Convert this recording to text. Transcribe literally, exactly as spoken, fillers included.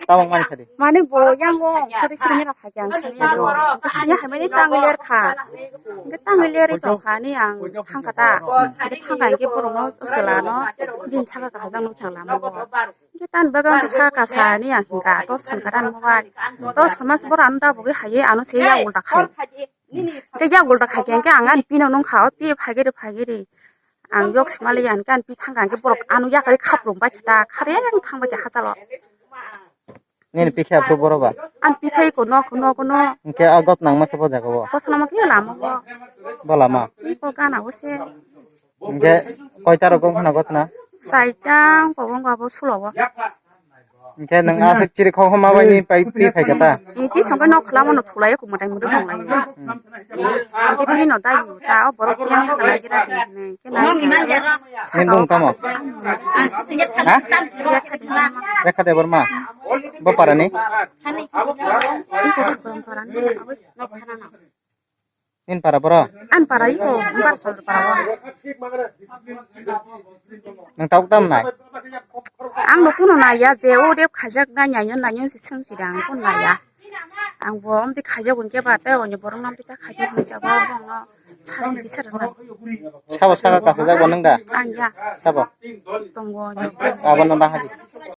Tabang mani sadi. Mane bo yang bo khode sini ra phai ang sani do. Sini hai mani tang ler kha. Ke tang ler tong kha ni ang thang kha ta. Ke thang kha ke borok no sela no. Bin saka ka jang no khang lama bo. Ke tan bagang ke saka sa ni ang hinga to san ka dan mo ba. To san mas bor an da bo ke haye ano se ya ulta khai. Ke ya ulta khai ke ang an pino nung kha pi phai ke phai ke. Ang yok simali yan kan pi thang kha ke borok ano ya kari khap rung ba kita khare ang thang ba ke hachalo. Nini pikhe aphuru boro ba? Ang pikhai ko no, ko no, ko no. Hwnkhe a got nangma khe bo jaga o? Kosa lama khe lama o. Bo lama? Iko gana o se. Hwnkhe koita rok wng khana got na? Saita, ko wng abo sulo o. Hwnkhe nwng aswk chiri khok ma bai ni pai pi phai kha ta? Ni pi songkhe nok khwlamo no thulai ko mwtai mwtai tonglai. Hwnkhe pi no dai ta o borok yang khana gira di. Nini bung tamo? Ha? Rekha Debbarma. Bo para ni? Nini para boro? An para iko, Umbar Chandra para o. Nang tok tam nai? Ang no kuno naiya, je o rep khajak na nyanyo nyanyo se seng sidang kuno naiya. Ang bo amtwi khaijak hwnkhe ba tei oni borok no amtwi ta khaijak hwnwi jabo borok no sasti kisa rwna. Sabo saka kasajak bo nwng da? Ang ya. Sabo? Tongo. Abo no bahari.